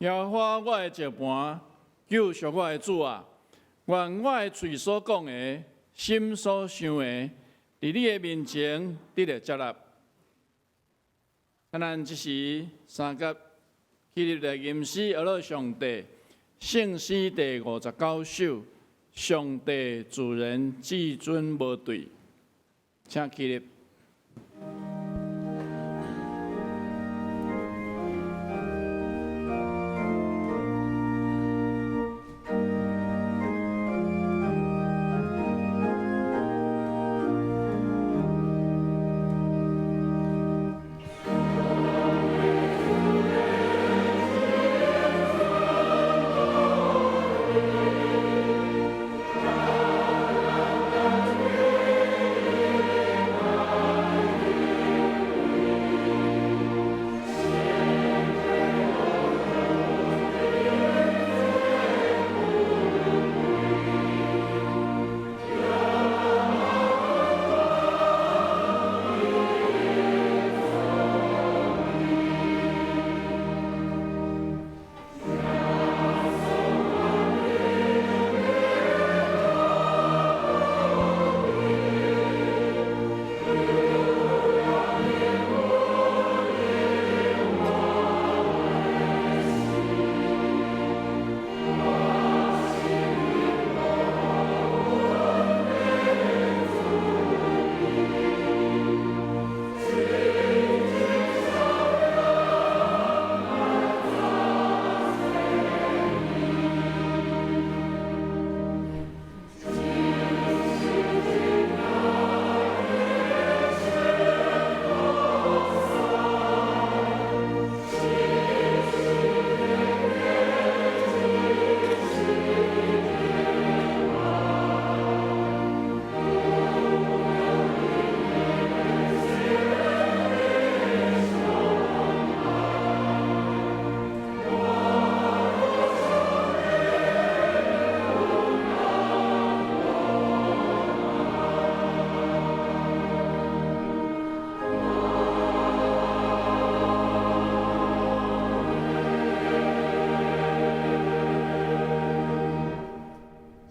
耶和華我的石磐，救贖我的主啊！願我的喙所講的，心所想的，佇你的面前得著接納。咱這時三佮起立來吟詩，阿樂上帝，聖詩第59首，上帝自然至尊無對，請起立。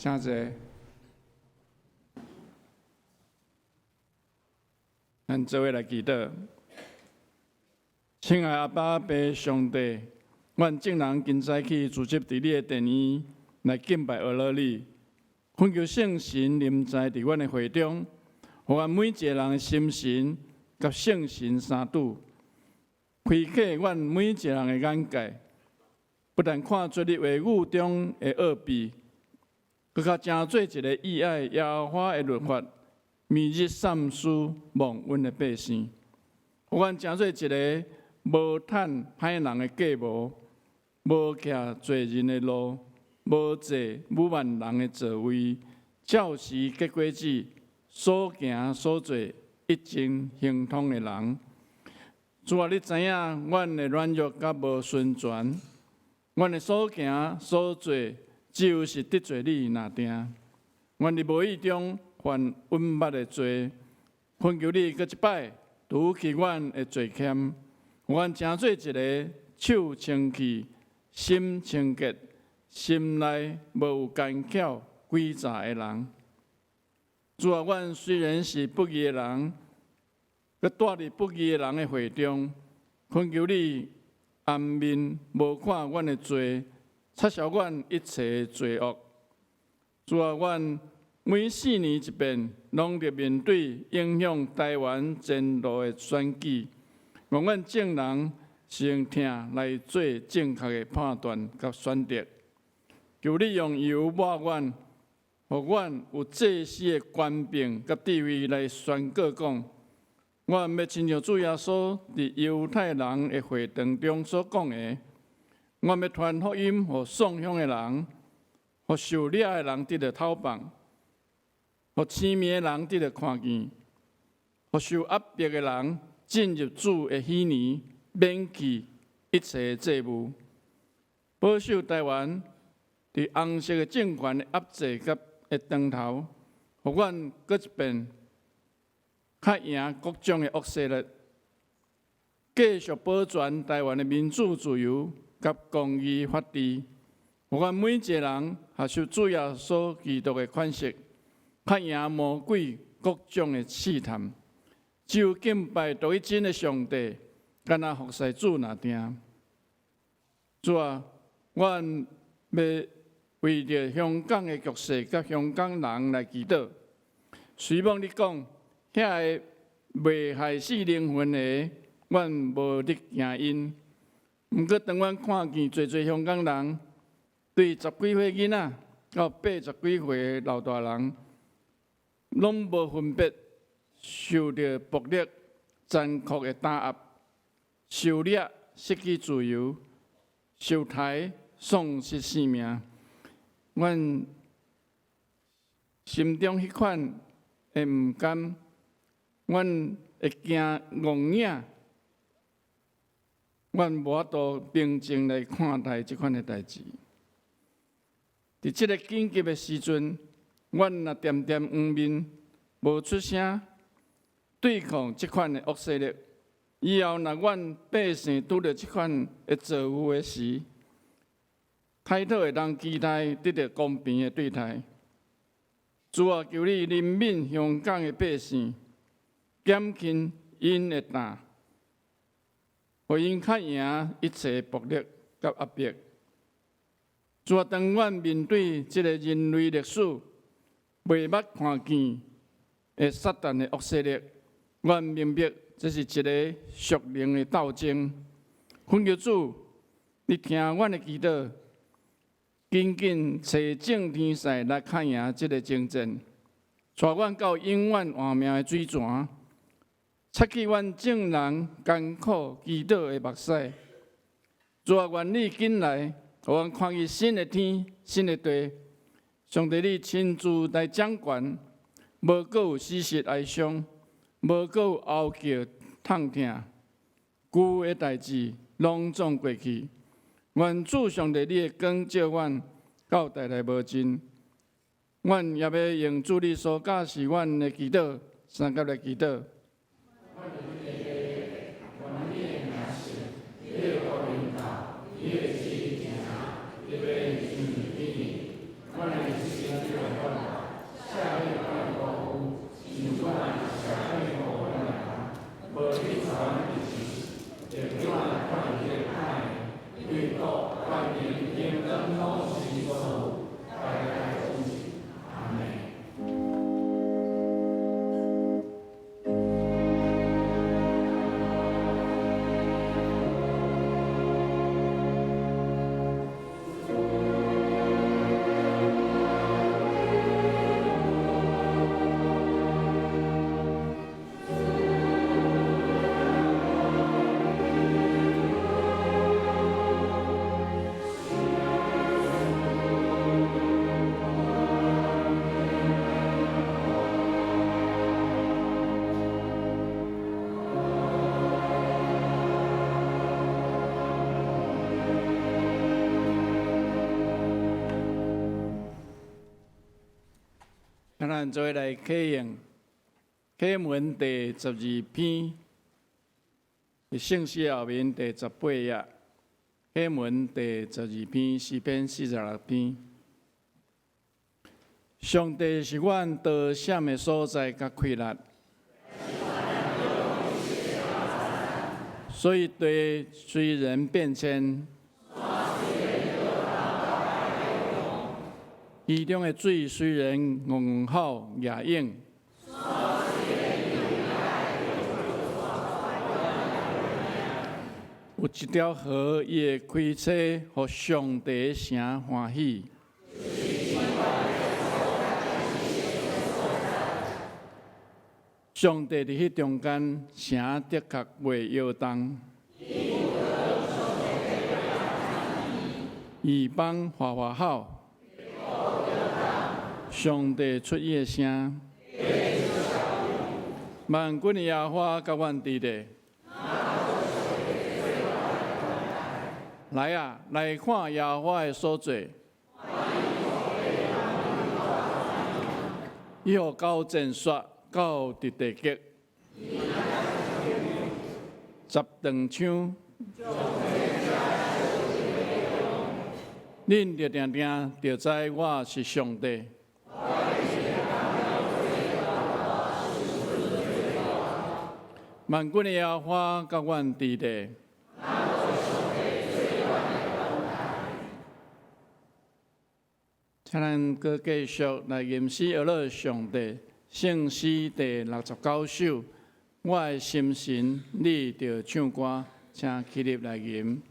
請坐。咱做伙來祈禱。親愛阿爸父上帝，阮眾人今早起聚集佇你的殿院來敬拜阿樂你，懇求聖神臨在佇阮的會中，予阮每一个人的心神佮聖神相拄，開啟阮每一個人的眼界，不但看出你話語中的奧秘，閣較成做一个意愛耶和華的律法，每日三思忘恩的百姓。予阮成做一个無趁歹人的計謀，無徛罪人的路，無坐侮慢人的座位，照時結果子，所行所做一經亨通的人。主啊，你知影阮的軟弱佮無順全，阮的所行所做，只有是得罪你爾定。阮佇無意中犯阮捌的罪，懇求你閣一擺除去阮的罪愆，予阮成做一个手清氣、心清潔、心內無有奸巧詭詐的人。主啊，阮雖然是不義的人，閣住佇不義的人的會中，懇求你掩面無看阮的罪，擦消阮一切罪惡。主啊，阮每4年一遍，攏著面對影響臺灣前路的選舉，願阮眾人是用疼來做正確的判斷佮選擇。求你用油抹阮，予阮有祭司的權柄佮智慧來宣告講，阮欲親像主耶穌佇猶太人的會堂中所講的，阮欲傳福音予喪鄉的人，予受掠的人得著透放，予癡迷的人得著看見，予受壓迫的人進入主的喜年，免去一切債務，保守臺灣佇紅色的政權的壓制佮的當頭，予阮閣一遍較贏各種的惡勢力，繼續保全臺灣的民主自由佮公義法治，予阮每一个人合受主耶穌基督的款式，較贏魔鬼各種的試探。只有敬拜獨一真的上帝，敢若服侍主若定。主啊，阮欲為著香港的局勢佮香港人來祈禱。雖罔你講，遐个袂害死靈魂的，阮無咧驚𪜶。毋過當阮看見濟濟香港人，對十幾歲囡仔到八十幾歲的老大人，攏無分別受著暴力殘酷的打壓，受掠失去自由，受刣喪失性命，阮心中彼款的毋甘，阮會驚戇影，阮無法度平靜來看待這款的代誌。佇這个緊急的時陣，阮若恬恬掩面，無出聲，對抗這款的惡勢力，以後若阮百姓拄著這款的遭遇的時，歹討會當期待得著公平的對待。主啊，求你憐憫香港的百姓，減輕𪜶的擔，予𪜶較贏一切暴力佮壓迫。主啊，當阮面對這个人類歷史袂捌看見的撒旦的惡勢力，阮明白這是一个屬靈的鬥爭。懇求主，你聽阮的祈禱，緊緊揣眾天使來較贏這个爭戰，帶阮到永遠活命的水泉，擦去阮眾人艱苦祈禱的目屎。主啊，願你緊來，予阮看見新的天、新的地。上帝，你親自來掌權，無閣有死實哀傷，無閣有哀叫痛疼，舊的代誌攏總過去。願主上帝你的光照阮，到代代無盡。阮也欲用主你所教示阮的祈禱，相佮來祈禱。咱做伙來啟用啟文第十二篇，聖詩後面第十八頁，啟文第十二篇，詩篇四十六篇。上帝是阮逃閃的所在，佮氣力，所以地雖然變遷，其中的水雖然戇吼夯湧，有一條河，伊會開車，予上帝的城歡喜。上帝佇彼中間，城的確袂搖動。異邦嘩嘩吼，上帝出伊的聲。萬軍的耶和華佮阮佇咧。來啊，來看耶和華的所做。伊予交戰煞到佇地極。十長槍。恁著定定著知我是上帝。萬軍的耶和華佮阮佇咧。請咱閣繼續來吟詩呵咾上帝，聖詩第69首。我的心神，你著唱歌，請起立來吟。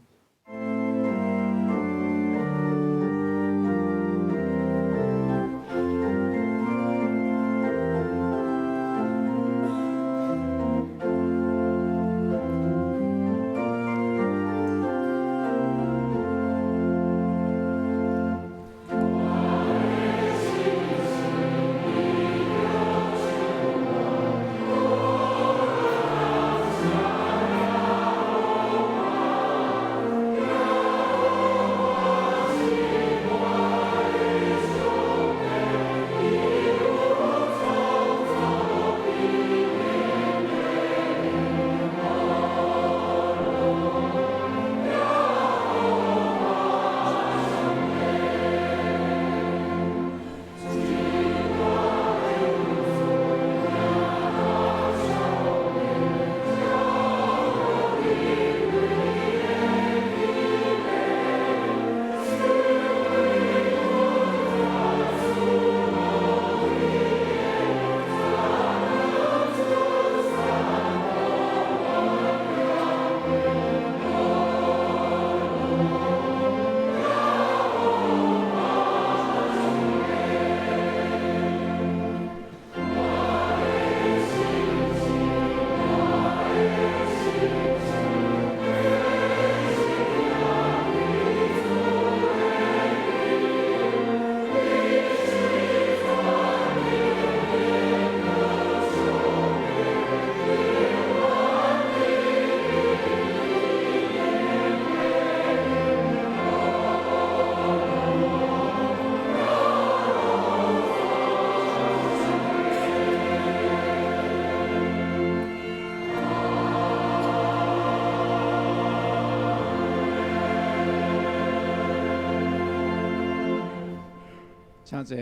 請坐。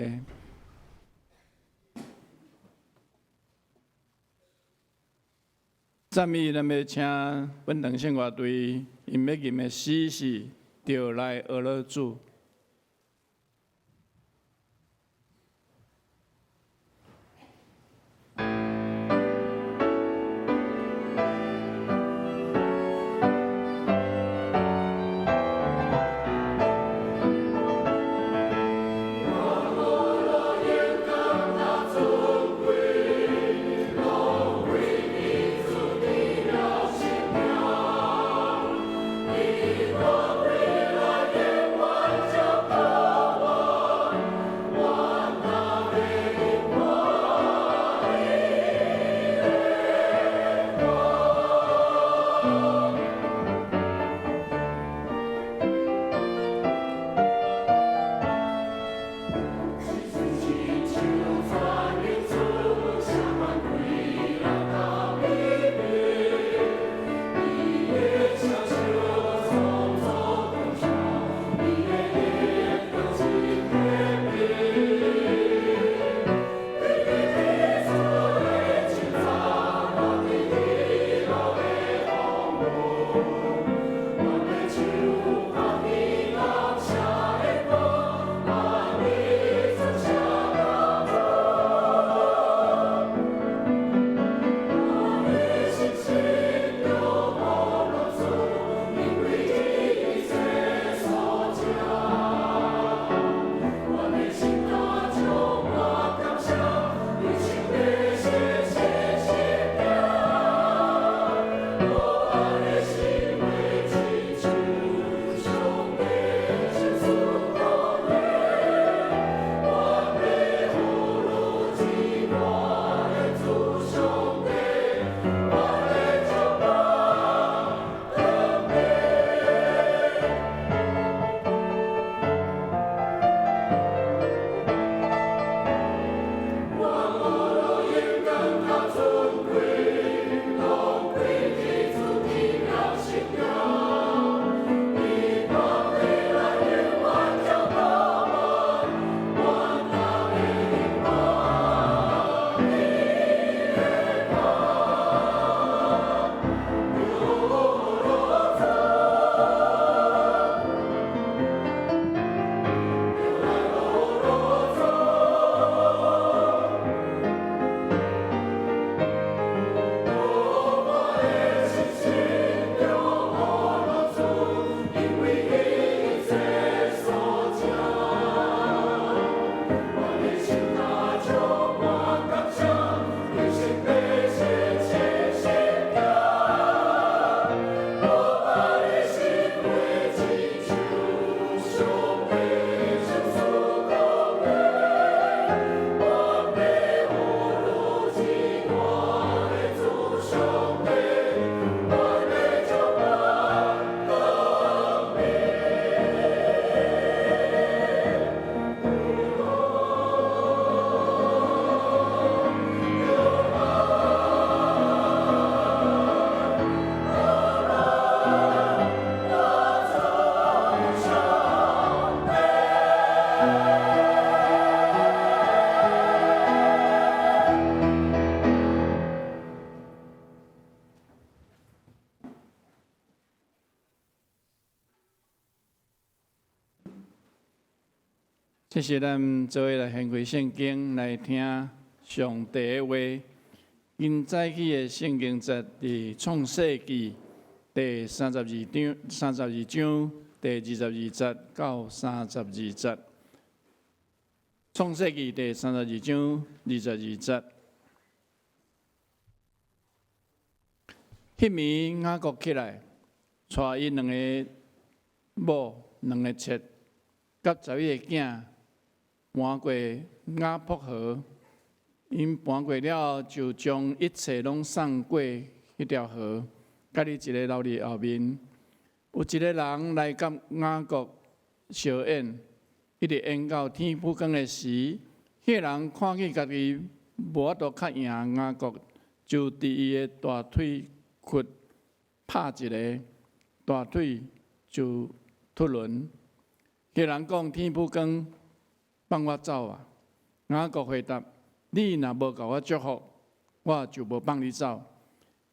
讚美，咱欲請本堂聖樂隊，𪜶欲吟的詩是《著來呵咾主》。這是咱做伙來掀開聖經來聽上帝的話。今早起的聖經節佇創世記第三十二章，三十二章第22節到32節。創世記第三十二章二十二節。彼暝雅各起來，帶伊兩个某、兩个妾，佮11个囝，搬過雅博河。𪜶搬過了後，就將一切攏送過彼條河，家己一个留佇後面。有一个人來佮雅各相演，一直演到天晡光的時，彼个人看見家己無法度較贏雅各，就佇伊的大腿骨拍一个，大腿就脫輪。彼个人講：天晡光，放我走啊！雅各回答：你若無共我祝福，我就無放你走。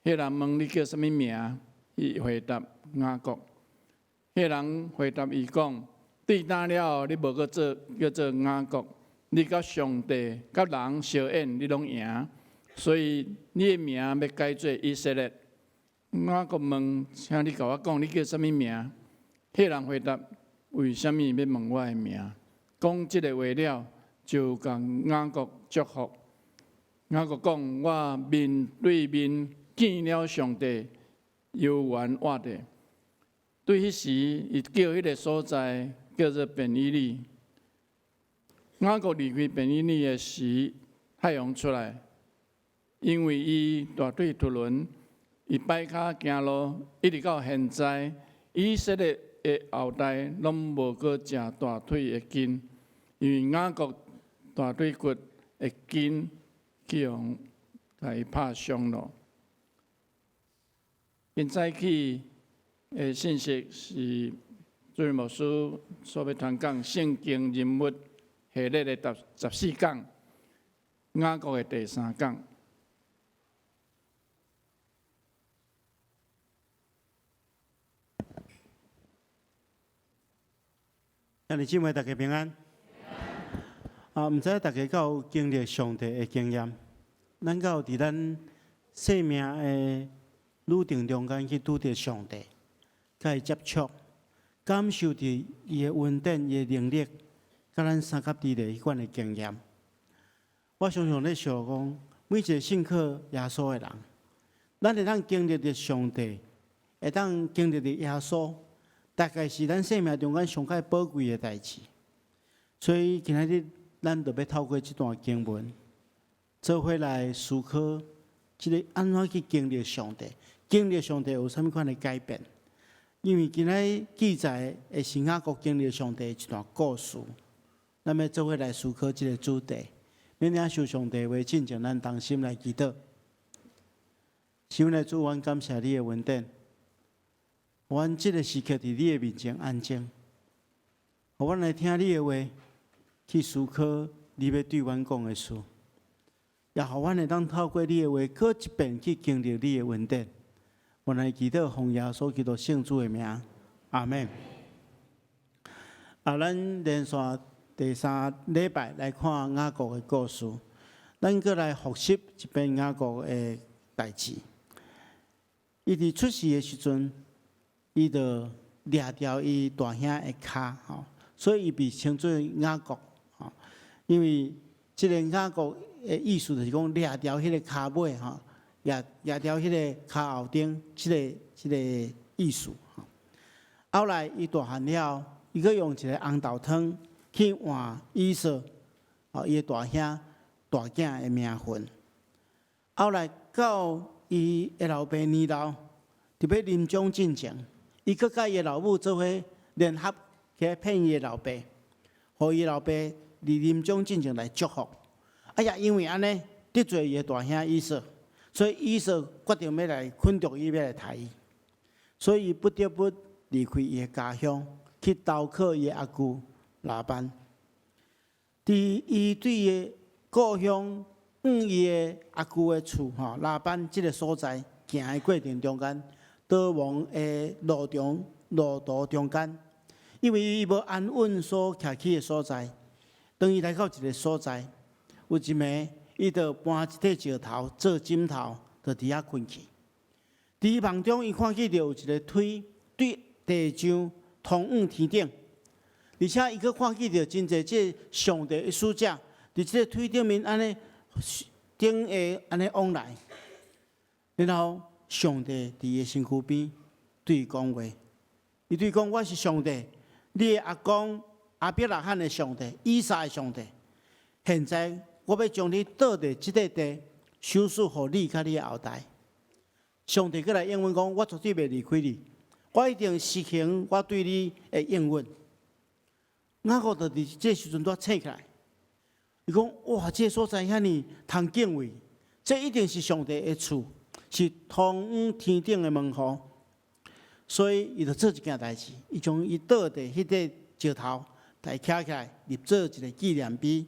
彼个人問你叫啥物名？伊回答雅各。彼个人回答伊講：對今了後，你無閣做叫做雅各，你佮上帝、佮人相演，你攏贏，所以你的名欲改做以色列。雅各問：請你共我講，你叫啥物名？彼个人回答：為啥物欲問我的名？講這个話了，就共雅各祝福。雅各講：我面對面見了上帝，猶原活著。對彼時，伊叫彼个所在叫做便以利。雅各離開便以利的時，太陽出來，因為伊大腿脫輪，伊擺跤行路，一直到現在，以色列的後代攏無閣食大腿的筋，因為雅各大腿骨的筋去予共伊拍傷咯。今早起的信息是主任牧師所欲傳講聖經人物系列的第十四講，雅各的第三講。兄弟姊妹，大家平安。啊，毋知大家敢有經歷上帝的經驗？咱敢有佇咱生命的旅程中間去拄著上帝，佮伊接觸，感受著伊的恩典、伊的能力，佮咱相佮佇咧彼款的經驗。我常常咧想講，每一个信靠耶穌的人，咱會當經歷著上帝，會當經歷著耶穌，大概是咱生命中間上較寶貴的代誌。所以今仔日咱就欲透過這段經文，做伙來思考，這个按怎去經歷上帝，經歷上帝有啥物款的改變？因為今仔記載的是雅各經歷上帝的一段故事，咱欲做伙來思考這个主題。免領受上帝話，進前咱同心來祈禱。阮的主，阮感謝你的恩典，阮這个時刻佇你的面前安靜，予阮來聽你的話，去思考你欲對阮講的事，也予阮會當透過你的話，閣一遍去經歷你的恩典。阮來祈禱，奉耶穌基督聖子的名，阿們。啊，咱連續第三禮拜來看雅各的故事，咱閣來複習一遍雅各的代誌。伊佇出世的時陣，伊就掠著伊大兄的跤，吼，所以伊被稱做雅各，吼。因為這个雅各的意思就是講掠著彼个跤尾，吼，掠掠著彼个跤後頂，這个意思。後來伊大漢了後，伊閣用一个紅豆湯去換以掃，吼，伊的大兄大囝的名分。後來到伊的老爸年老，佇欲臨終進前，伊閣佮伊的老母做伙聯合起來騙伊的老爸，予伊老爸佇臨終進前來祝福。啊，也因為按呢得罪伊的大兄以掃，所以以掃決定欲來捆著伊，欲來刣伊，所以伊不得不離開伊的家鄉，去投靠伊的阿舅拉班。佇伊對伊的故鄉往伊的阿舅的厝吼拉班這个所在行的過程中間，逃亡的路中路途中間，因為伊無安穩所徛起的所在，當伊來到一个所在，有一暝，伊就搬一塊石頭做枕頭，就佇遐睏去。佇伊夢中，伊看見著有一个推對地上通往天頂，而且伊閣看見著真濟這个上帝的使者，佇這个推頂面按呢頂下按呢往來。然後上帝佇伊的身軀邊對伊講話，伊對伊講：我是上帝，你的阿公亞伯拉罕的上帝，以撒的上帝。現在我欲將你倒佇這个地，賞賜予你佮你的後代。上帝閣來應允講：我絕對袂離開你，我一定實行我對你的應允。雅各就佇這時陣拄醒起來，伊講：哇，這个所在遐爾通敬畏，這一定是上帝的厝，是通往天頂的門戶。所以，伊就做一件代誌，伊將伊倒佇彼塊石頭，來徛起來，立做一个紀念碑，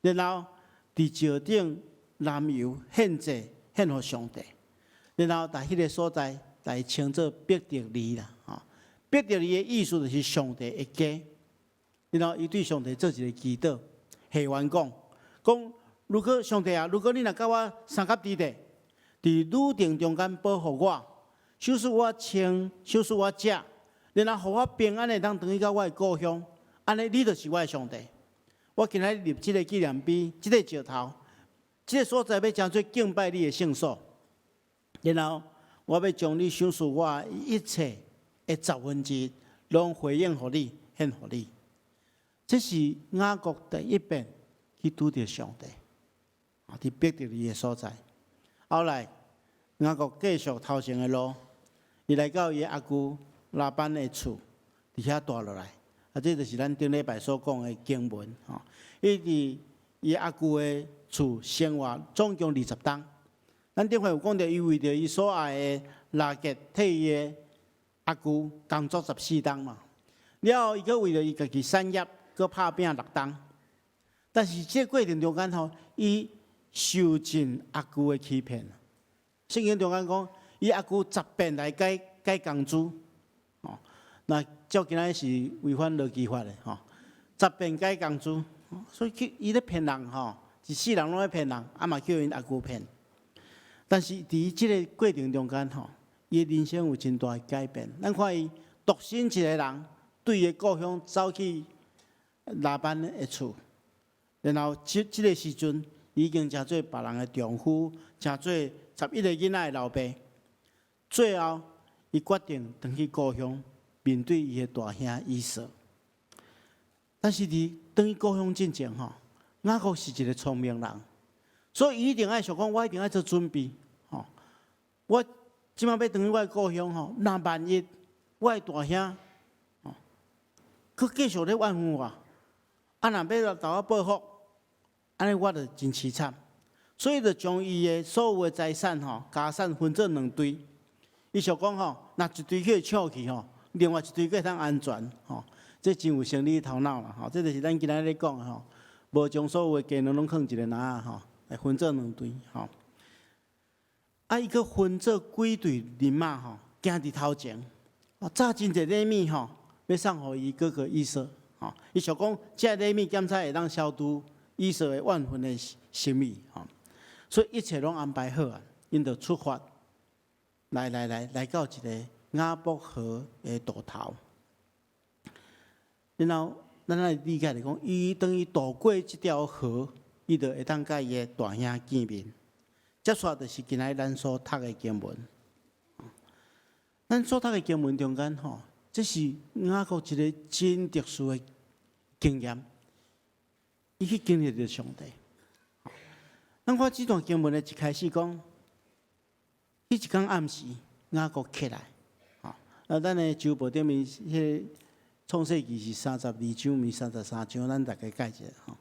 然後佇石頂淋油獻祭，獻予上帝。然後佇彼个所在來稱做伯特利啦，吼。伯特利的意思就是上帝的家。然後伊對上帝做一个祈禱，下願講講：如果上帝啊，如果你若佮我相佮佇咧，佇旅程中間保護我，賞賜我穿，賞賜我食，然後予我平安的通轉去到我的故鄉，按呢你就是我的上帝。我今仔日立這个紀念碑，這个石頭，這个所在欲成做敬拜你的聖所。然後我欲將你賞賜我一切的十分之一，攏回應予你，獻予你。這是雅各第一遍去拄著上帝，啊，佇伯特利的所在。後來雅各繼續頭前的路，伊來到伊的阿舅拉班的厝，佇遐蹛落來。啊，這就是咱頂禮拜所講的經文吼。伊佇伊阿舅的厝生活總共20冬。咱頂回有講著，伊為著伊所愛的拉結替伊的阿舅工作14冬嘛。了後，伊閣為著伊家己產業，閣拍拚6冬。但是這個過程中間吼，伊受盡阿舅的欺騙。聖經中間講，伊阿舅十遍來改改工資，吼，那照今仔是違反勞基法的吼，十遍改工資，所以去伊咧騙人吼，一世人攏咧騙人，啊嘛叫𪜶阿舅騙。但是佇這个過程中間吼，伊的人生有真大的改變。咱看伊獨身一个人，對伊的故鄉走去拉班的厝，然後這个時陣已經成做別人的丈夫，成做11个囡仔的老爸。最後，伊決定轉去故鄉，面對伊的大兄以掃。但是佇轉去故鄉進前吼，雅各是一个聰明人，所以伊一定愛想講，我一定愛做準備吼。我這擺欲轉去我的故鄉吼，若萬一我的大兄吼，閣繼續咧怨恨我，啊，若欲來共我報復，按呢我就真淒慘。所以就將伊的所有的財產吼、家產分做兩堆。伊想講吼，若一堆去搶去吼，另外一堆閣會當安全吼。這真有生理頭腦啦吼。這就是咱今仔日咧講的吼，無將所有的雞卵攏囥一个籃仔吼，來分做兩堆吼。啊，伊閣分做幾隊人馬吼，行佇頭前，哦，紮真濟禮物吼，欲送予伊哥哥以掃吼。伊想講，這禮物檢查會當消除以掃的怨恨的心意吼。所以一切攏安排好啊，𪜶就出發，來來來來到一个雅博河的渡頭。然後咱來理解來講，伊當伊渡過這條河，伊就會當佮伊的大兄見面。接續就是今仔日咱所讀的經文。咱所讀的經文中間吼，這是雅各一个真特殊的經驗，伊去經歷著上帝。咱看這段經文的一開始講，彼一工暗時，雅各起來，吼，啊，咱的周報頂面彼个創世記是32章，毋是33章，咱大家改一下吼。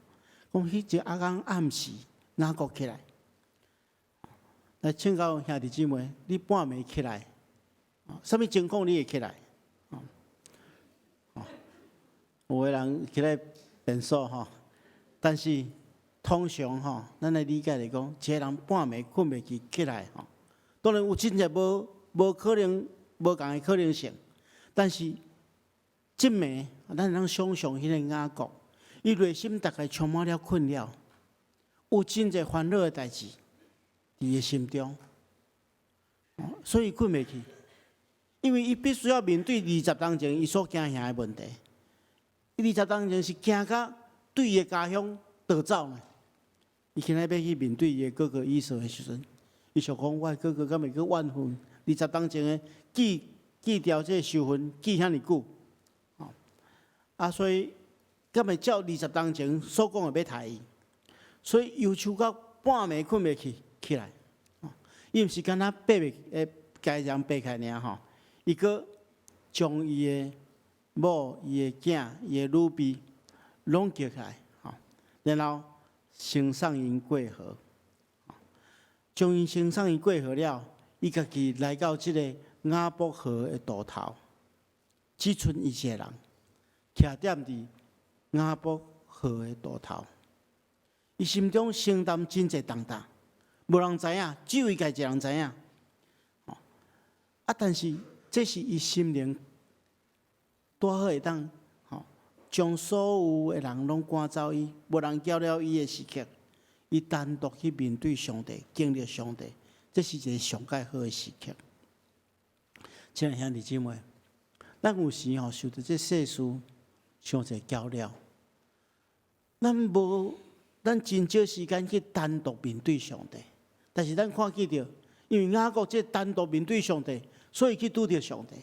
講彼一工暗時，雅各起來，來請教兄弟姊妹，你半暝起來，啥物情況你會起來？哦，有的人起來便所吼，但是通常吼，咱來理解來講，一个人半暝睏袂去起來吼，當然有真濟無無可能無仝的可能性，但是這暝咱會當想象彼个雅各，伊內心大概充滿了困擾，有真濟煩惱的代誌佇伊心中，所以睏袂去。因為伊必須要面對二十冬前伊所驚嚇的問題。伊二十冬前是驚甲對伊的家鄉逃走呢。伊今仔欲去面對伊的哥哥以掃的時陣，伊想講：我的哥哥敢會閣怨恨二十冬前的記記牢這个仇恨記遐爾久，啊，所以敢會照二十冬前所講的欲刣伊，所以憂愁到半暝睏袂去起來。伊毋是干焦爬袂會共人爬起來爾吼，伊閣將伊的某、伊的囝、伊的女婢攏叫起來，吼，然後先送𪜶過河，將𪜶先送𪜶過河了，伊家己來到這个雅博河的渡頭，只賰伊一个人，徛踮佇雅博河的渡頭，伊心中承擔真濟重擔，無人知影，只有伊家己一個人知影。啊，但是這是伊心靈拄好會當，吼，將所有的人攏趕走伊，無人攪擾伊的時刻，伊單獨去面對上帝，經歷上帝，這是一个上蓋好的時刻。親愛兄弟姊妹，咱有時吼受著這世事傷濟攪擾，咱無，咱真少時間去單獨面對上帝。但是咱看見著，因為雅各這單獨面對上帝，所以去拄著上帝。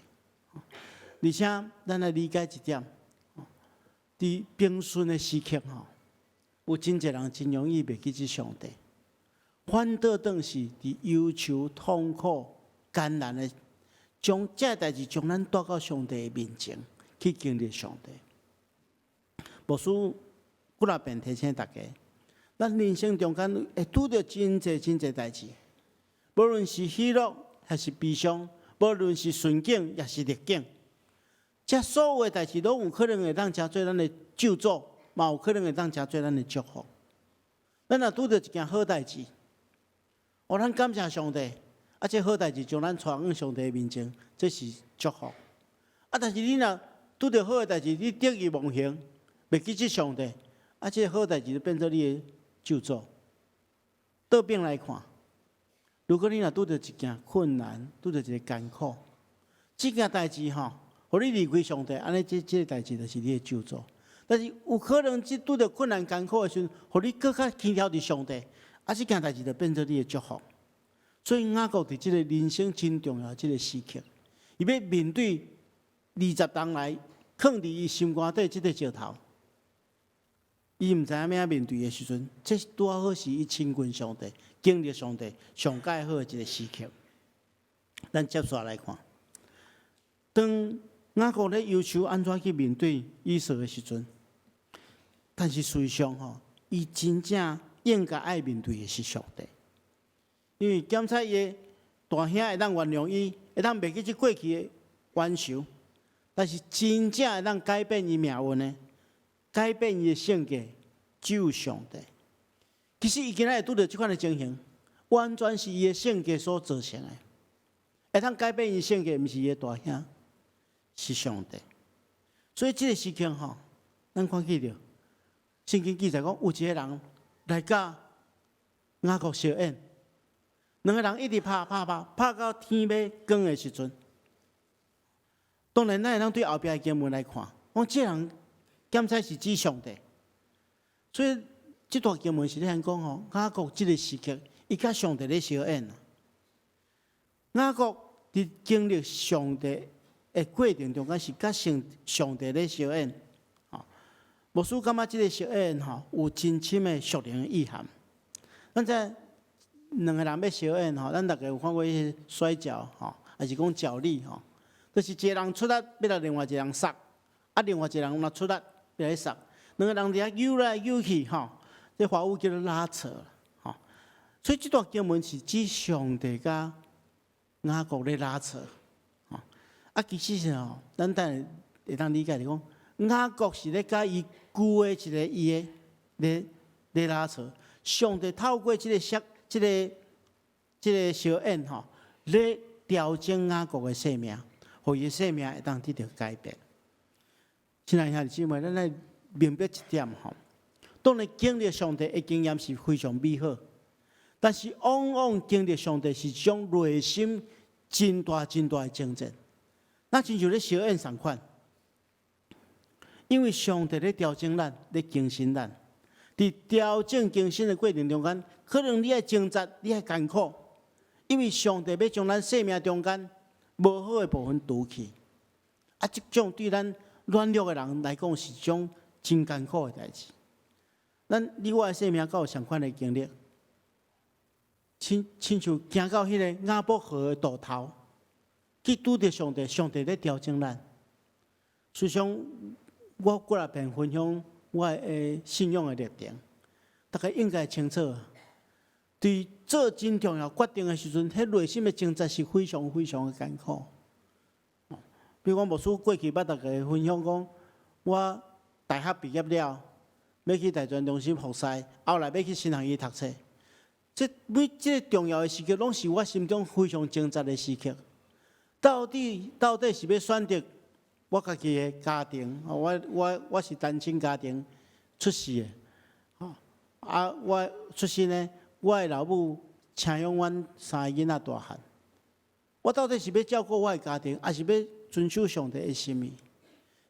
而且咱來理解一點，佇平順的時刻吼，有真濟人真容易袂記得上帝，反倒轉是佇憂愁、痛苦、艱難的，將這代誌將咱帶到上帝的面前去經歷上帝。牧師幾若遍提醒大家，咱人生中間會拄著真濟真濟代誌，無論是喜樂還是悲傷，無論是順境抑是逆境，這所有的代誌攏有可能會當成做咱的咒詛，嘛有可能會當成做咱的祝福。咱若拄著一件好代誌，哦，咱感謝上帝，啊，這好代誌將咱帶往上帝面前，這是祝福。啊，但是你若拄著好的代誌，你得意忘形，袂記得上帝，啊，這個好代誌就變做你的咒詛。倒轉來看，如果你若拄著一件困難，拄著一个艱苦，這件代誌吼，予你離開上帝，按呢這个代誌就是你的咒詛。但是有可能，這拄著困難艱苦的時陣，予你閣較牽牢佇上帝，啊，這件代誌就變做你的祝福。所以雅各佇這个人生真重要這个時刻，伊欲面對二十冬來囥佇伊心肝底這个石頭，伊毋知影欲按怎面對的時陣，這拄好是伊親近上帝、經歷上帝上蓋好的一个時刻。咱接續來看，當雅各咧憂愁按怎去面對以掃的時陣，但是事實上吼，伊真正應該愛面對的是上帝，因為檢查伊的大兄會當原諒伊，會當袂記這過去的冤仇，但是真正會當改變伊命運的，改變伊的性格，只有上帝。其實伊今仔會拄著這款的情形，完全是伊的性格所造成的。會當改變伊性格，毋是伊的大兄，是上帝。所以這个時刻吼，咱看見著聖經記載講，有一个人來佮雅各相演，兩个人一直拍拍拍，拍到天欲光的時陣。當然，咱會當對後壁的經文來看，講這人檢查是指上帝。所以這段經文是咧講吼，雅各這个時刻，伊佮上帝咧相演。雅各佇經歷上帝的過程中間，是佮上上帝咧相演。吼，牧師感覺這个相演吼有真深的屬靈的意涵。咱這兩个人欲相演吼，咱逐家有看過彼个摔跤吼，抑是講角力吼，就是一个人出力欲來另外一个人殺，啊，另外一個人若出力欲來殺，兩个人佇遐扭來扭去吼，這華語叫做拉扯吼。所以這段經文是指上帝佮雅各咧拉扯，吼。啊，其實是吼，咱等下會當理解就講，雅各是咧佮伊舊的一个伊的咧咧拉扯，上帝透過這个相這个這个相演吼，咧調整雅各的生命，予伊的生命會當得著改變。親愛兄弟姊妹，咱來明白一點吼。當然經歷上帝的經驗是非常美好，但是往往經歷上帝是一種內心真大真大的掙扎。若親像咧相演仝款，因為上帝咧調整咱，咧更新咱。佇調整更新的過程中間，可能你愛掙扎，你愛艱苦，因為上帝欲將咱生命中間無好的部分除去。啊，這種對咱軟弱的人來講是一種真艱苦的代誌。咱你我的生命敢有相款的經歷？親親像行到彼个雅博河的渡頭，去拄著上帝，上帝咧調整咱。事實上，我過來遍分享我的信仰的歷程，大家應該清楚。佇做真重要決定的時陣，彼內心的掙扎是非常非常的艱苦。比如講，牧師過去捌逐家分享講，我大學畢業了，欲去大專中心服侍，後來欲去神學院讀冊。這每這个重要的時刻，攏是我心中非常掙扎的時刻。到底到底是欲選擇我家己的家庭？我我我是單親家庭出世的，啊，我出身呢，我的老母請養阮三个囡仔大漢。我到底是欲照顧我的家庭，抑是欲遵守上帝的心意？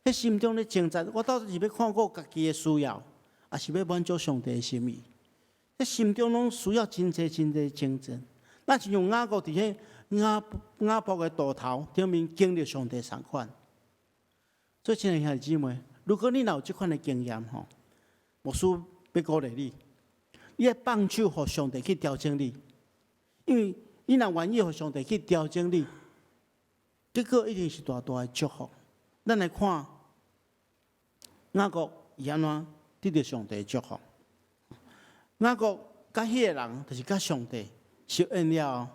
彼心中咧掙扎，我到底是欲看顧家己的需要，抑是欲滿足上帝的心意？彼心中攏需要真濟真濟掙扎。若親像雅各佇彼雅雅博的渡頭頂面經歷上帝仝款。所以，親愛兄弟姊妹，如果你若有這款的經驗吼，牧師欲鼓勵你，你愛放手予上帝去調整你，因為你若願意予上帝去調整你，結果一定是大大的祝福。咱來看雅各伊按怎得著上帝的祝福。雅各佮彼個人，就是佮上帝相應了後，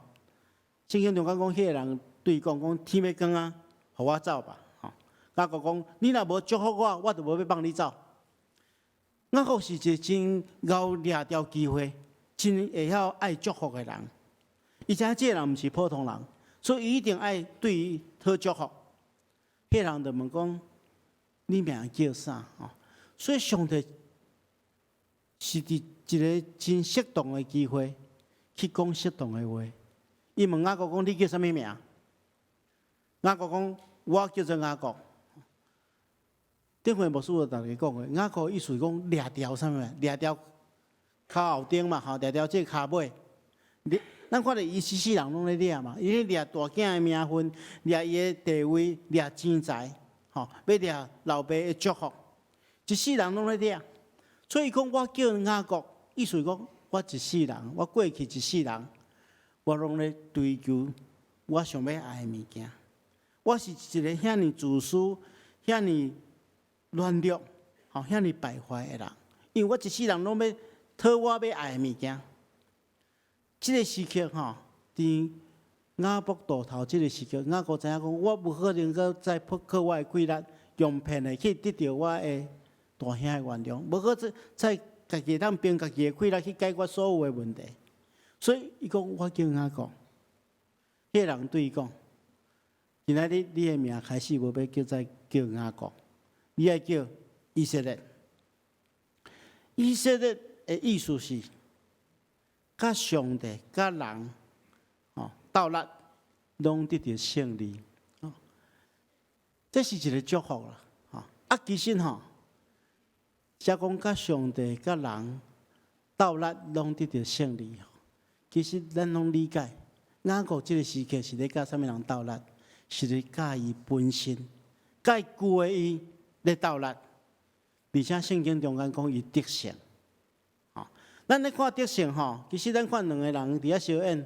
聖經中間講，彼個人對伊講講天欲光啊，予我走吧。吼，雅各講，你若無祝福我，我就無欲放你走。雅各是一個真𠢕掠著機會，真會曉愛祝福的人。伊知影這個人毋是普通人，所以伊一定愛對伊討祝福。彼個人就問講：你名叫啥？吼，所以上帝是佇一个真適當的機會去講適當的話。伊問雅各講：你叫啥物名？雅各講：我叫做雅各。頂回牧師有逐家講過，雅各意思是講掠著啥物？掠著跤後頂嘛，吼，掠著這个跤尾。咱看著伊一世人攏咧掠嘛，伊咧掠大囝的名分，掠伊的地位，掠錢財，吼，欲掠老爸的祝福，一世人攏咧掠。所以講，我叫雅各，意思講我一世人，我過去一世人，我攏咧追求我想欲愛的物件。我是一个遐爾自私、遐爾軟弱、吼遐爾敗壞的人，因為我一世人攏欲討我欲愛的物件。這个時刻吼，佇雅博渡頭這个時刻，雅各知影講，我無可能閣再靠我的氣力，用騙的去得著我的大兄的原諒，無可再再家己通憑家己的氣力去解決所有的問題。所以伊講，我叫雅各，彼个人對伊講：今仔日你的名開始無欲叫再叫雅各，你愛叫以色列。以色列的意思是，佮上帝、佮人，吼鬥力，攏得著勝利，吼，這是一个祝福啦，吼啊，其實吼，寫講佮上帝、佮人鬥力，攏得著勝利。其實咱攏理解，雅各這个時刻是咧佮啥物人鬥力？是咧佮伊本身，佮舊的伊咧鬥力。而且聖經中間講伊得勝。咱咧看得勝吼，其實咱看兩个人佇遐相演，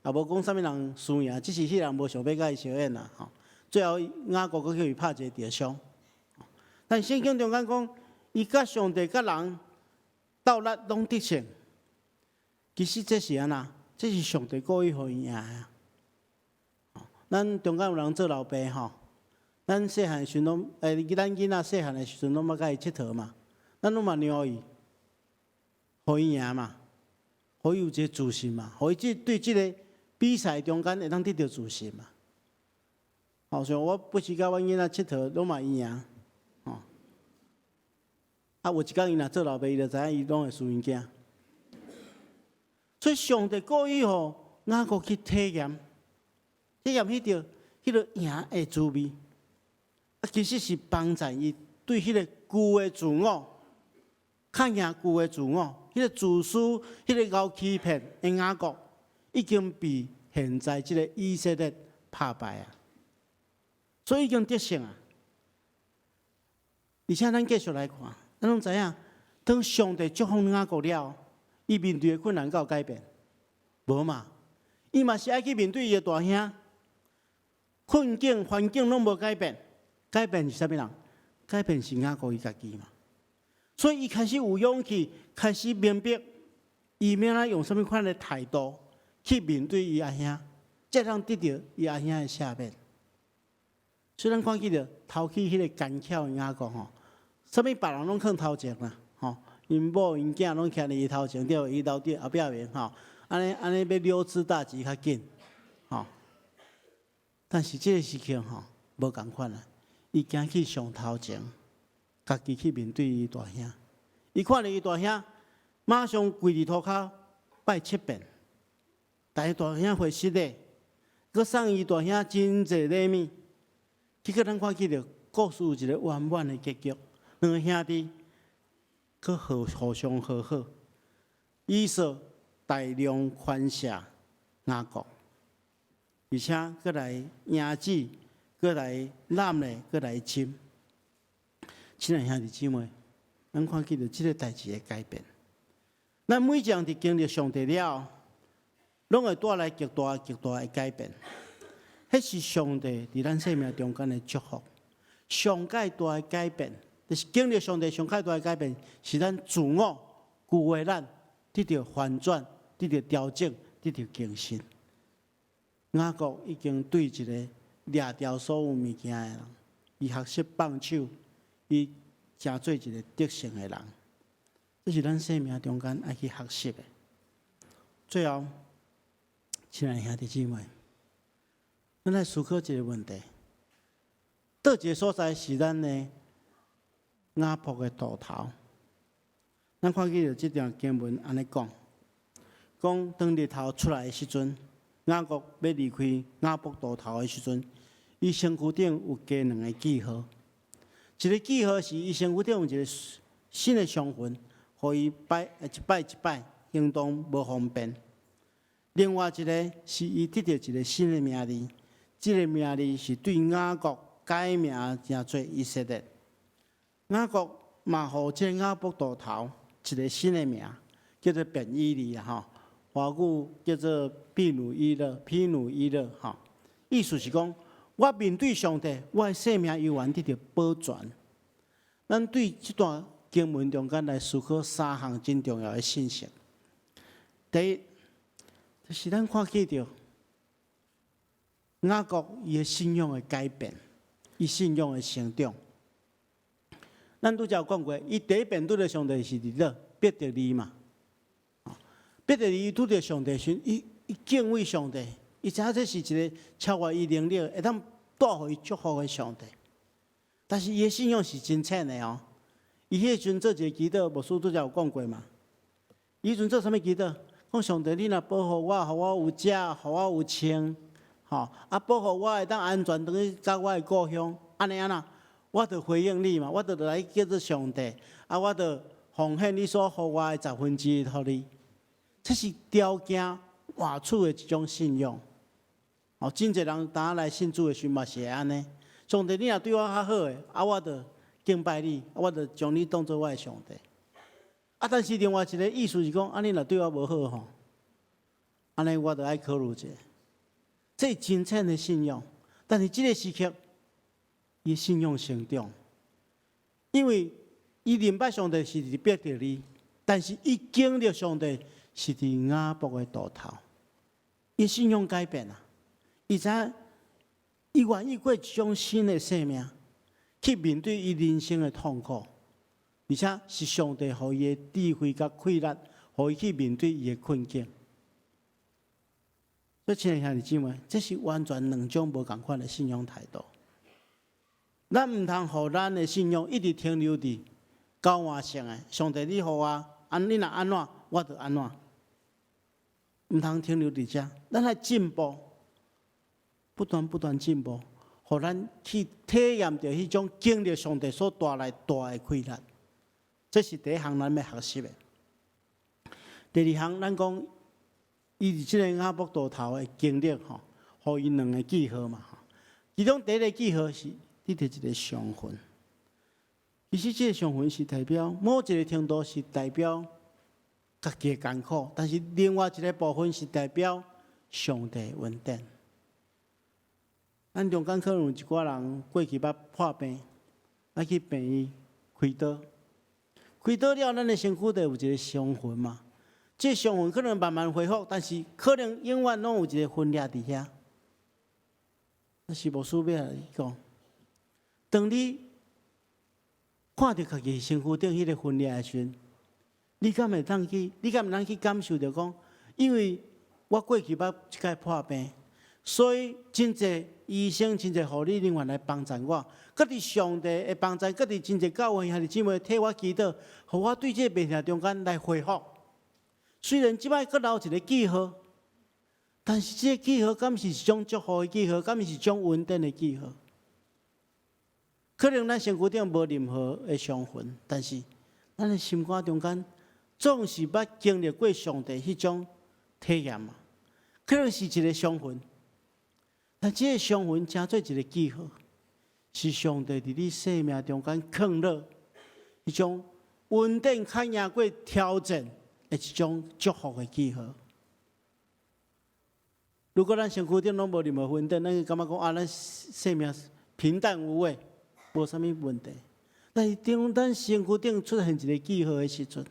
也無講啥物人輸贏，只是彼人無想欲佮伊相演啦吼。最後雅各閣予伊拍一个著傷。但聖經中間講，伊佮上帝佮人鬥力攏得勝。其實這是按怎？這是上帝故意予伊贏的。咱中間有人做老爸吼，咱細漢時陣攏，咱囡仔細漢的時陣攏捌佮伊𨑨迌嘛，咱攏嘛讓伊，予伊贏嘛，予伊有一个自信嘛，予伊這對這个比賽中間會當得著自信嘛。好像我不時佮阮囡仔𨑨迌，攏嘛伊贏，吼。啊，有一工伊若做老爸，伊就知影伊攏會輸𪜶囝。所以上帝故意予雅各去體驗，體驗彼個贏的滋味。啊，其實是幫助伊對彼個舊的自我，較贏舊的自我，彼個自私、彼個𠢕欺騙的雅各，已經被現在這個以色列拍敗啊！所以已經得勝啊！而且咱繼續來看，咱攏知影，當上帝祝福雅各了，伊面對的困難敢有改變？無嘛？伊嘛是愛去面對伊的大兄，困境環境攏無改變，改變是啥物人？改變是雅各伊家己嘛。所以伊開始有勇氣，開始明白，伊欲按怎用啥物款的態度去面對伊阿兄，才通得著伊阿兄的赦免。雖然看起著頭起彼個奸巧的雅各吼，啥物別人攏囥頭前啦，吼，𪜶某𪜶囝攏徛佇伊頭前，對，伊留佇後壁面吼，按呢按呢欲溜之大吉較緊，吼。但是這個時刻吼，無仝款啊，伊行去上頭前，家己去面對伊大兄。伊看著伊大兄，馬上跪佇塗跤拜七遍，但是大兄回失禮，閣送伊大兄真濟禮物。結果咱看見著故事有一個圓滿的結局，兩個兄弟閣互相和好，以掃大量寬赦雅各，而且閣來迎子，閣來攬咧，閣來親。親愛兄弟姊妹，咱看見著這個代誌的改變。咱每一個人佇經歷上帝了，攏會帶來極大極大的改變。彼是上帝佇咱生命中間的祝福，上蓋大的改變，就是經歷上帝上蓋大的改變，是咱自我舊的咱得著翻轉，得著調整，得著更新。雅各已經對一個掠掉所有物件的人，伊學習放手，伊成做一個得勝的人。這是咱生命中間愛去學習的。最後，親愛兄弟姊妹，咱來思考一個問題：佗一個所在是咱的雅博的渡頭？咱看見著這段經文按呢講，講當日頭出來的時陣，雅各欲離開雅博渡頭的時陣，伊身軀頂有加兩個記號。一個記號是伊身軀頂有一個新的傷痕，予伊擺一擺一擺行動無方便。另外一個是伊得著一個新的名字，這個名字是對雅各改名成做以色列。雅各嘛予這個雅博渡頭一個新的名，叫做便以利吼，華語叫做毗努伊勒，毗努伊勒吼。意思是講，我面對上帝，我的生命猶原得著保全。咱對這段經文中間來思考三項真重要的信息。第一，就是咱看見著雅各伊的信仰的改變，伊信仰的成長。咱拄才有講過，伊第一遍拄著上帝是佇佗伯特利嘛。伯特利伊拄著上帝時，伊敬畏上帝，伊知影這是一個超越伊能力，會當帶予伊祝福的上帝。但是伊的信仰是真淺的哦。伊彼時陣做一個祈禱，牧師拄才有講過嘛。伊彼陣做啥物祈禱？講上帝，你若保護我，予我有食，予我有穿，吼啊保護我會當安全轉去到我的故鄉，按呢按怎，我就回應你嘛，我就來叫做上帝，啊，我就奉獻你所予我的十分之一予你。這是條件換取的一種信仰。哦，真濟人當來信主的時嘛是會按呢。上帝，你若對我較好的，啊，我就敬拜你，啊，我就將你當做我的上帝。啊，但是另外一個意思是講，啊，你若對我無好吼，按呢我就愛考慮一下。這是真淺的信仰，但是這個時刻，伊信仰成長，因為伊認捌上帝是佇伯特利，但是伊經歷上帝是佇雅博的渡頭，伊信仰改變啊，伊知影伊願意過一種新的生命，去面對伊人生的痛苦，而且是上帝予伊的智慧佮氣力，予伊去面對伊的困境。所以，親愛兄弟姊妹，這是完全兩種無仝款的信仰態度。咱毋通予咱的信仰一直停留佇交換性的。上帝，你予我，按你若按怎，我就按怎。毋通停留佇遮，咱愛進步，不斷不斷進步，予咱去體驗著彼種經歷上帝所帶來大的快樂。這是第一項咱欲學習的。第二項，咱講伊佇這個雅博渡頭的經歷吼，予伊兩个記號嘛。其中第一个記號是得著一个傷痕。其實這个傷痕是代表某一个程度是代表家己的艱苦，但是另外一个部分是代表上帝的恩典。咱中間可能有一寡人過去捌破病，愛去病院開刀，開刀了，咱的身軀就有一个傷痕嘛。這個傷痕可能慢慢恢復，但是可能永遠攏有一个痕跡佇遐。但是牧師欲共你講，當你看著家己身軀頂彼个痕跡的時陣，你敢會當去？你敢會當去感受著講？因為我過去捌一擺破病，所以真濟醫生、真濟護理人員來幫助我，閣佇上帝的幫助，閣佇真濟教會兄弟姊妹替我祈禱，予我對這个病痛中間來恢復。雖然這擺閣留一个記號，但是這个記號敢是一種祝福的記號，敢是一種恩典的記號？可能咱身軀頂無任何的傷痕，但是咱的心肝中間總是捌經歷過上帝彼種體驗嘛。可能是一个傷痕，但這个傷痕成做一个記號，是上帝佇你生命中間囥落彼種恩典，較贏過挑戰的一種祝福的記號。如果咱身軀頂攏無任何痕跡，咱會感覺講啊，咱生命平淡無味，無啥物問題。但是當咱身軀頂出現一个記號的時陣，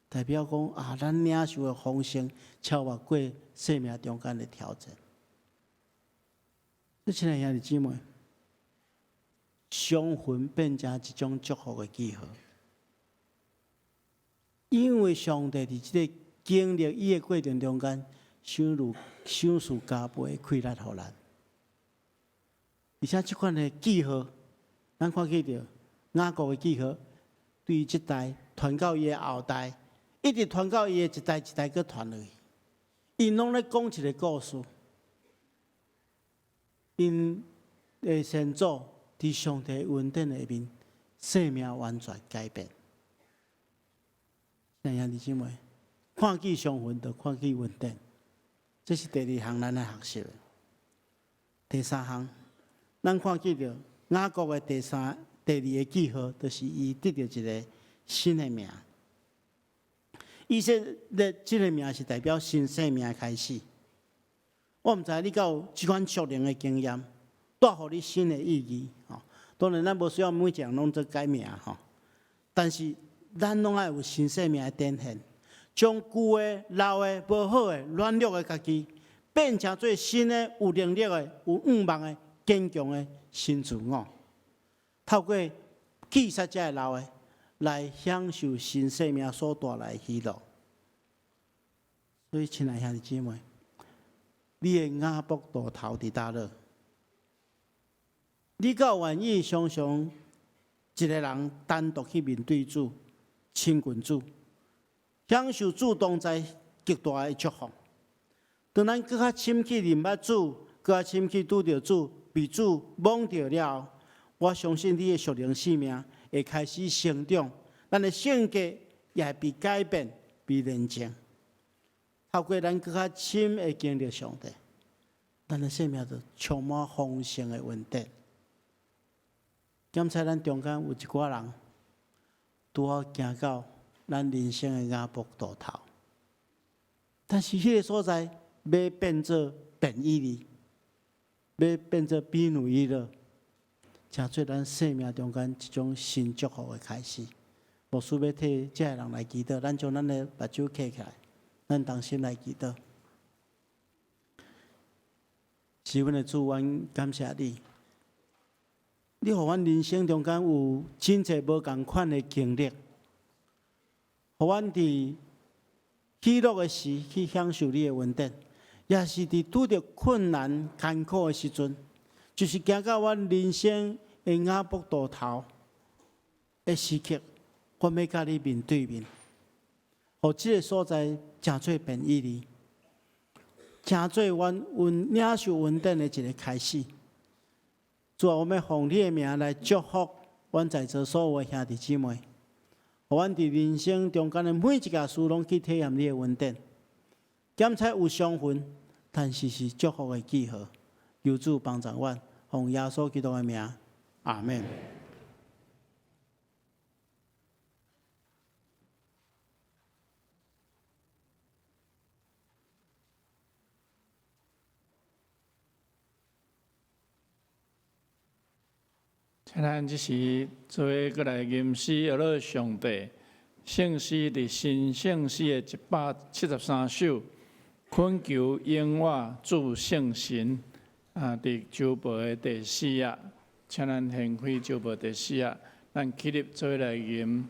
代表講啊，咱領受的豐盛超越過生命中間的挑戰。親愛兄弟姊妹，傷痕變成一種祝福的記號，因為上帝佇這个經歷伊的過程中間，賞賜賞賜加倍的快樂予咱。而且這款的記號，咱看見著雅各的記號，對這代傳到伊的後代，一直傳到伊的一代一代閣傳落去。𪜶攏咧講一个故事，𪜶的先祖佇上帝恩典下面，生命完全改變。兄弟姊妹，看見傷痕就看見恩典，這是第二項咱愛學習的。第三項，咱看見著雅各的第三、第二个記號，就是伊得著一个新的名。以色列這个名是代表新生命的開始。我毋知你敢有這款屬靈的經驗，帶予你新的意義。吼，當然咱無需要每一個人攏做改名吼，但是咱攏愛有新生命的展現，將舊的、老的、無好的、軟弱的家己，變成做新的、有能力的、有向望的、堅強的新自我。透過棄殺這个老的，來享受新生命所帶來的喜樂。所以，親愛兄弟姊妹，你的雅博渡頭佇佗落？你敢有願意常常一个人單獨去面對主、親近主，享受主同在極大的祝福？當咱閣較深去認捌主，閣較深去拄著主，被主摸著了後，我相信你的屬靈生命會開始成長，咱的性格也會被改變、被煉淨。透過咱閣較深的經歷上帝，咱的生命就充滿豐盛的恩典。檢查咱中間有一寡人，拄好行到咱人生的雅博渡頭，但是彼个所在欲變做便以利，欲變做比努伊勒，成做咱生命中間一種新祝福的開始。牧師欲替這个人來祈禱，咱將咱的目睭閉起來，咱同心來祈禱。是阮的主，阮感謝你，你予阮人生中間有真濟無仝款的經歷，予阮佇喜樂的時去享受你的恩典，也是佇拄著困難艱苦的時陣，就是行到阮人生的雅博渡頭的時刻，我欲佮你面對面，予這个所在成做便伊利，成做阮恩領受恩典的一个開始。主啊，我欲奉你的名來祝福阮在座所有的兄弟姊妹，予阮佇人生中間的每一件事，攏去體驗你的恩典。檢查有傷痕，但是是祝福的記號。求主幫助阮，奉耶穌基督的名，阿們。請咱這時做伙閣來吟詩，阿樂上帝聖詩佇新聖詩的173首，懇求永我主聖神啊，佇周報的第四頁，請咱掀開周報第四頁，咱起立做伙來吟。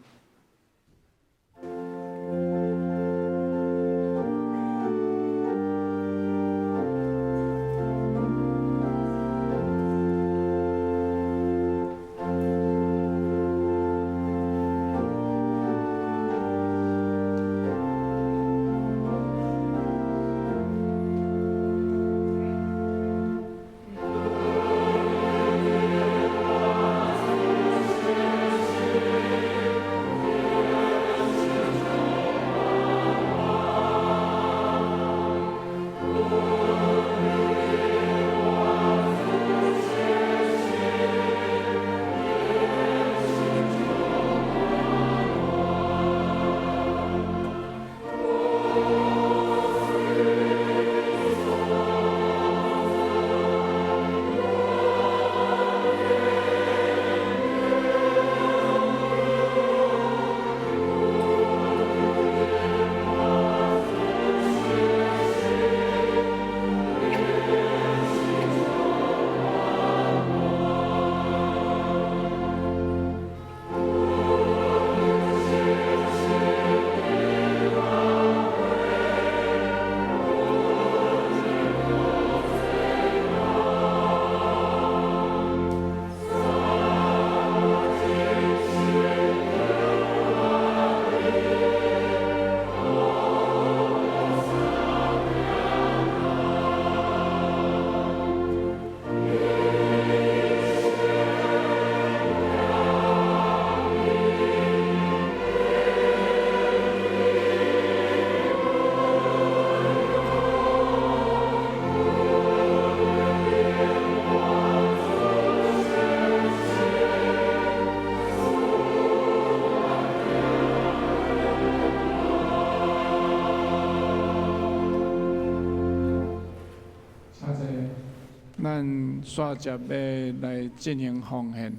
咱煞接欲來進行奉獻。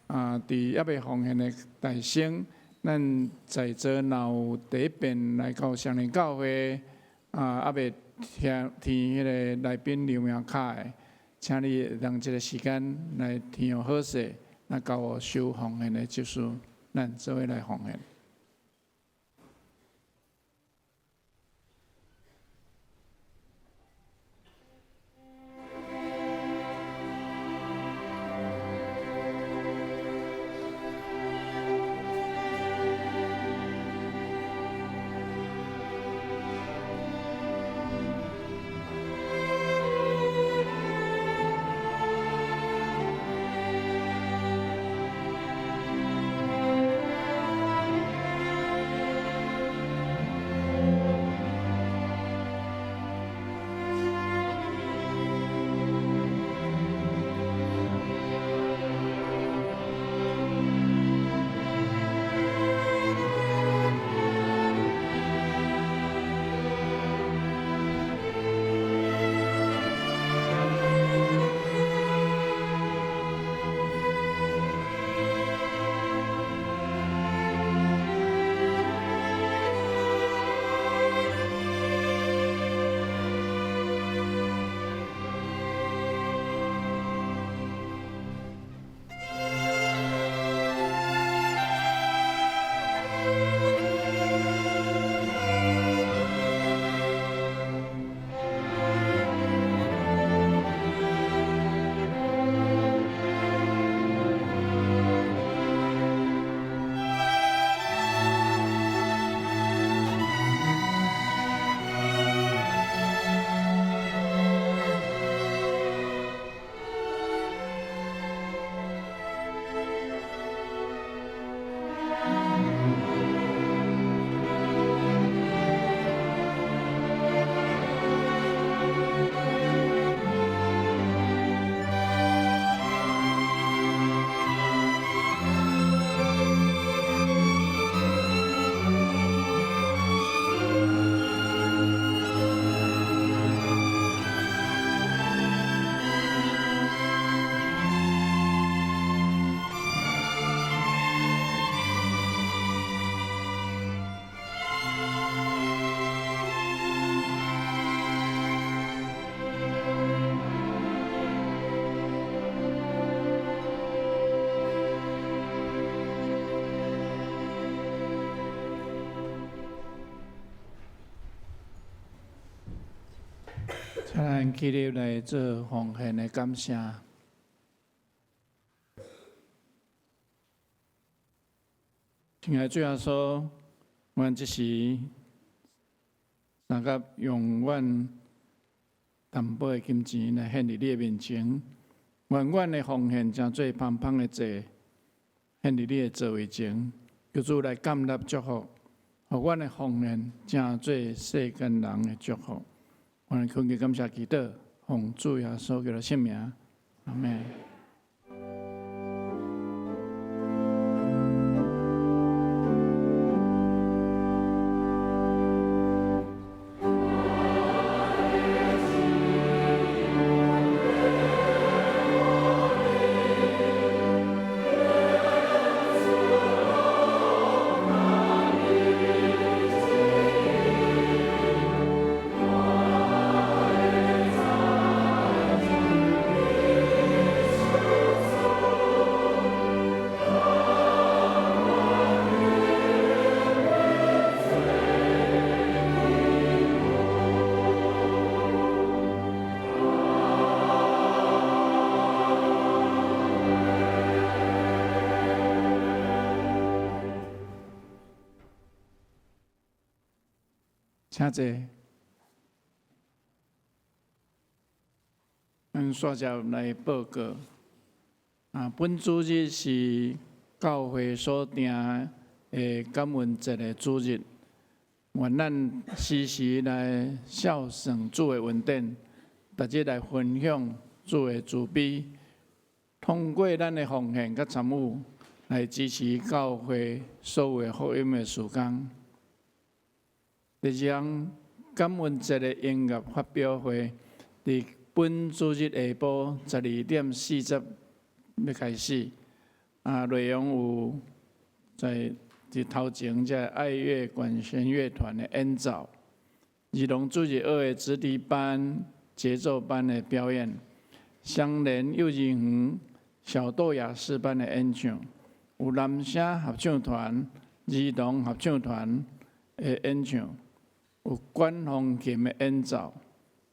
啊，佇猶未奉獻的大先，咱在座若有第一遍來到雙連教會，啊，猶未填填彼个來賓留名卡的，請你會用這个時間來填好勢，來交予收奉獻的執事，咱做伙來奉獻。請咱起立來做奉獻的感謝。親愛的主耶穌，阮這時相佮用阮淡薄的金錢來獻佇你的面前，願阮的奉獻成做芳芳的祭，獻佇你的座位前，求主來感納祝福，予阮的奉獻成做世間人的祝福。阮懇求感謝祈禱，奉主耶穌基督聖名，阿們。請坐。咱煞接來報告。本主日是教會所定的感恩節的主日，願咱時時來孝順主的恩典，逐日來分享主的慈悲，通過咱的奉獻佮參與，來支持教會所有的福音的事工。第二項感恩節的音樂發表會，佇本主日下晡12點40欲開始。內容有在佇頭前這愛樂管弦樂團的演奏，兒童主日學的直笛班、節奏班的表演，雙連幼兒園小豆雅士班的演唱，有男聲合唱團、兒童合唱團的演唱，有管風琴的演奏，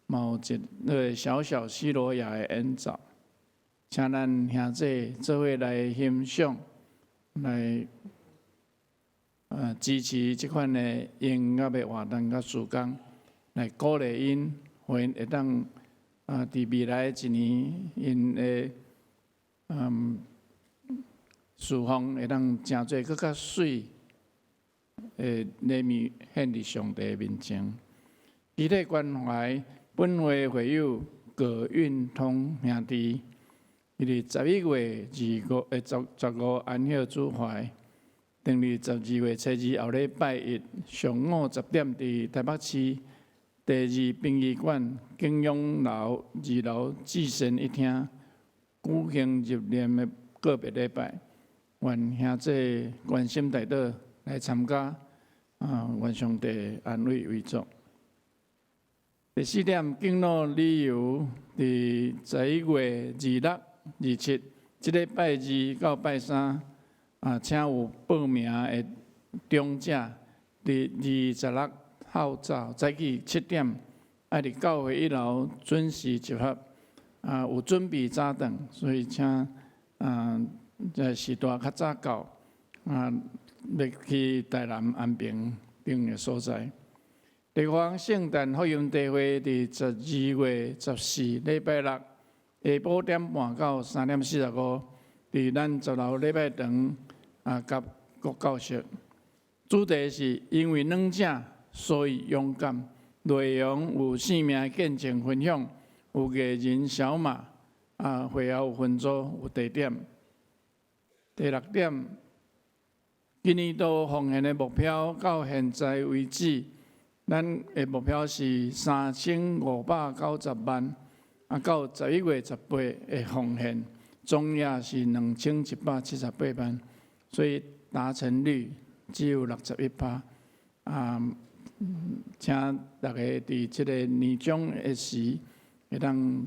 嘛有一个小小西羅亞的演奏，請咱兄弟做伙來欣賞，來支持這款的音樂的活動佮事工，來鼓勵𪜶，予𪜶會當佇未來的一年，𪜶的事奉會當成做閣較媠的禮物獻佇上帝面前。具體關懷本會會友葛運通兄弟，伊佇11月25、十五安息主懷，定佇12月初2後禮拜一上午10點，佇台北市第二殯儀館景仰樓二樓至善一廳舉行入殮的告別禮拜，願兄弟關心代禱來參加，願上帝安慰遺族。第四點，敬老旅遊佇11月26、27，這禮拜二到拜三，請有報名的長者，佇26號早起7點，愛佇教會一樓準時集合。有準備早頓，所以請這時段較早到，欲去台南安平等的所在。第五項，聖誕福音聚會佇12月14禮拜六下晡5點半到3點45，佇咱10樓禮拜堂佮國教室。主題是因為軟正，所以勇敢。內容有生命見證分享，有藝人小馬，會後有分組，有地點。第六點，今年度奉獻的目標到現在為止，咱的目標是3590萬，到11月18的奉獻總額是2178萬，所以達成率只有61%。請大家佇這个年終的時，會當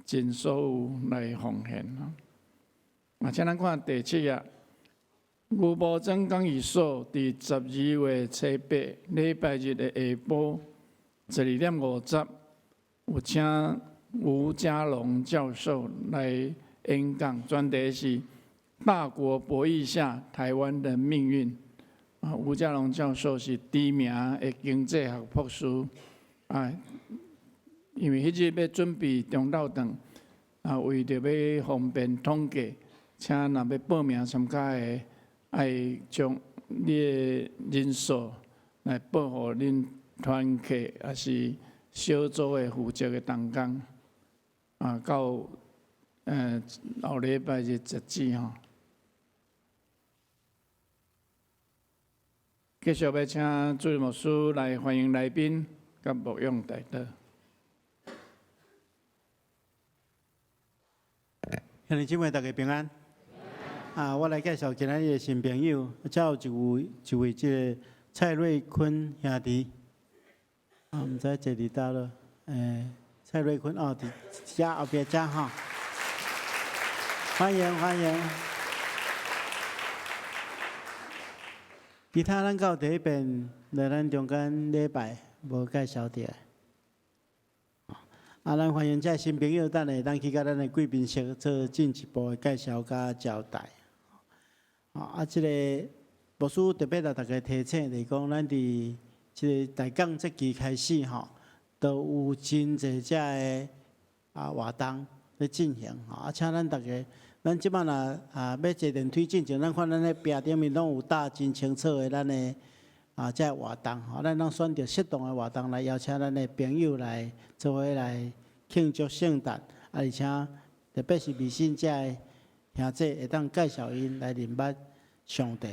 盡所有來奉獻。請咱看第七頁，牛埔莊講義所佇12月初8禮拜日的下晡12點50，有請吳家龍教授來演講，專題是大國博弈下台灣的命運。啊，吳家龍教授是知名的經濟學博士。啊，因為彼日欲準備中晝頓，啊，為著欲方便統計，請若欲報名參加的，愛將你的人數來報予恁團契，抑是小組的負責的同工。啊，到後禮拜日截止吼。繼續欲請主任牧師來歡迎來賓，佮牧養代禱。兄弟姊妹，大家平安。啊，我來介紹今仔日的新朋友，遮有一位，一位這个蔡瑞坤兄弟。啊，毋知坐佇佗落？蔡瑞坤哦，佇遮後壁遮吼。歡迎歡迎。其他咱到第一遍來咱中間禮拜無介紹著。啊，咱歡迎這新朋友，等下當去佮咱的貴賓室做進一步的介紹佮交代。啊，這個牧師特別來大家提醒，就是講咱佇這個大港節期開始吼，都有真濟遮的啊活動咧進行吼。啊，請咱大家，咱這擺若啊欲坐電梯進前，咱看咱彼壁頂面攏有貼真清楚的咱的啊這个活動吼，咱攏選擇適當的活動來邀請咱的朋友來做伙來慶祝聖誕，啊，而且特別是未信遮的兄弟會當介紹𪜶來認捌上帝，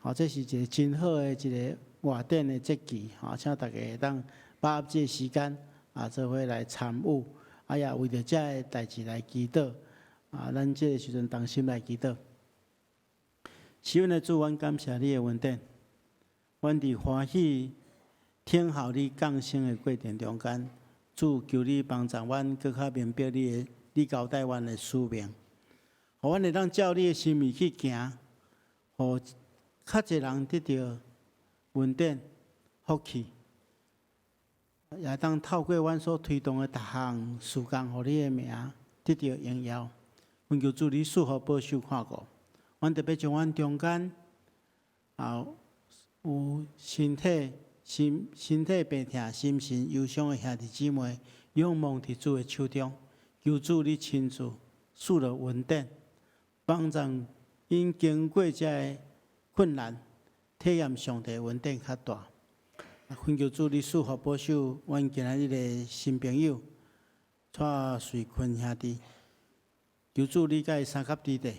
吼，這是一個真好的一個活動的節期，吼，請大家會當把握這个時間啊，做伙來參與，啊，也為著這个代誌來祈禱，啊，咱這个時陣同心來祈禱。是阮的主，阮感謝你的恩典，阮佇歡喜聽候你降生的過程中間，主求你幫助阮，閣較明白你的，你交代阮的使命，予阮會當照你的心意去行，予較濟人得著恩典、福氣，也當透過阮所推動的逐項事工，予你的名得著榮耀。懇求主你賜福保守看顧，阮特別將阮中間啊有身體、身身體病痛、心神憂傷的兄弟姊妹，仰望佇主的手中，求主你親自賜落恩典，幫助𪜶經過這个困難，體驗上帝恩典較大。懇求主你賜福保守阮今仔日的新朋友蔡瑞坤兄弟，求主你佮伊相佮佇咧，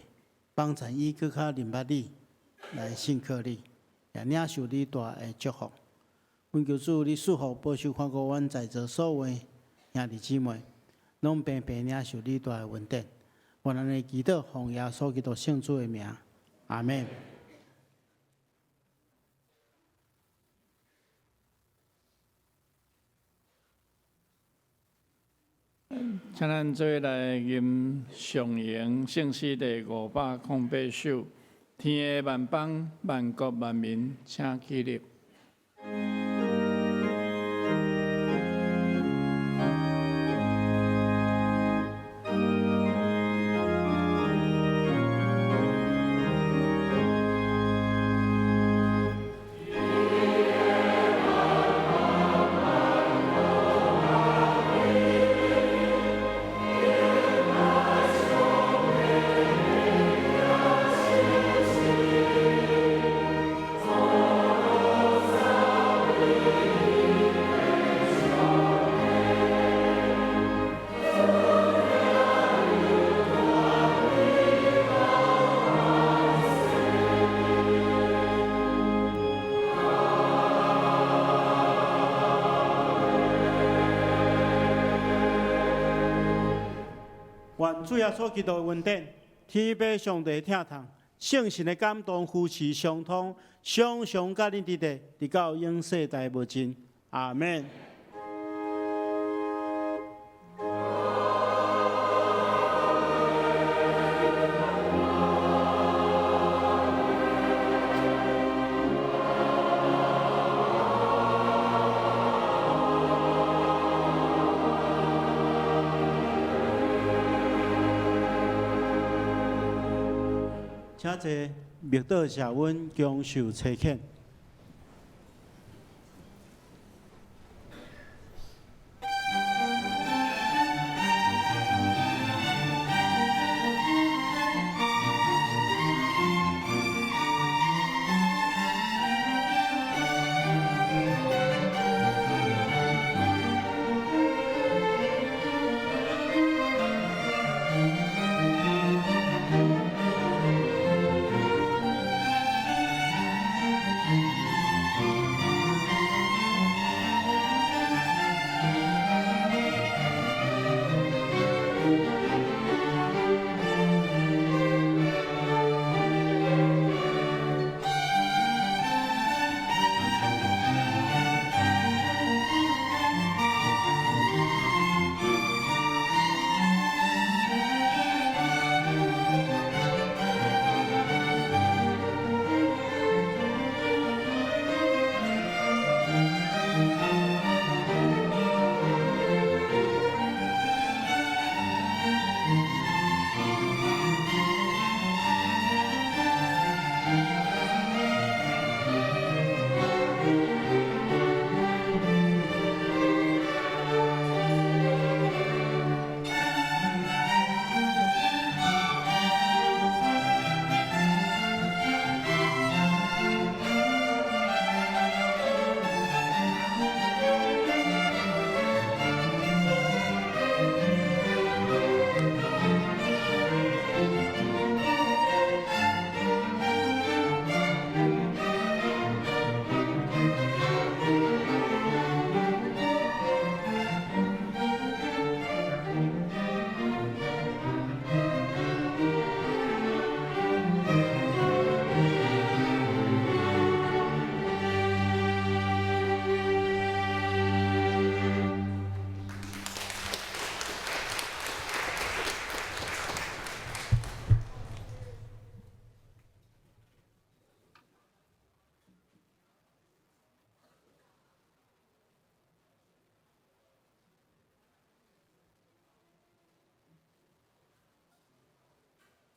幫助伊閣較認捌你，來信靠你，也領受你大的祝福。懇求主你賜福保守看顧阮在座所有兄弟姊妹，攏平平領受你大的恩典。願咱的祈禱奉耶穌基督聖主的名，阿們。請咱做伙來吟上榮聖詩第508首，天的萬邦萬國萬民，請起立。願主耶穌基督的恩典、天父上帝的疼痛、聖神的感動、扶持、相通，常常佮恁佇咧，直到永世代無盡。阿們。請坐，默禱社阮恭受差遣。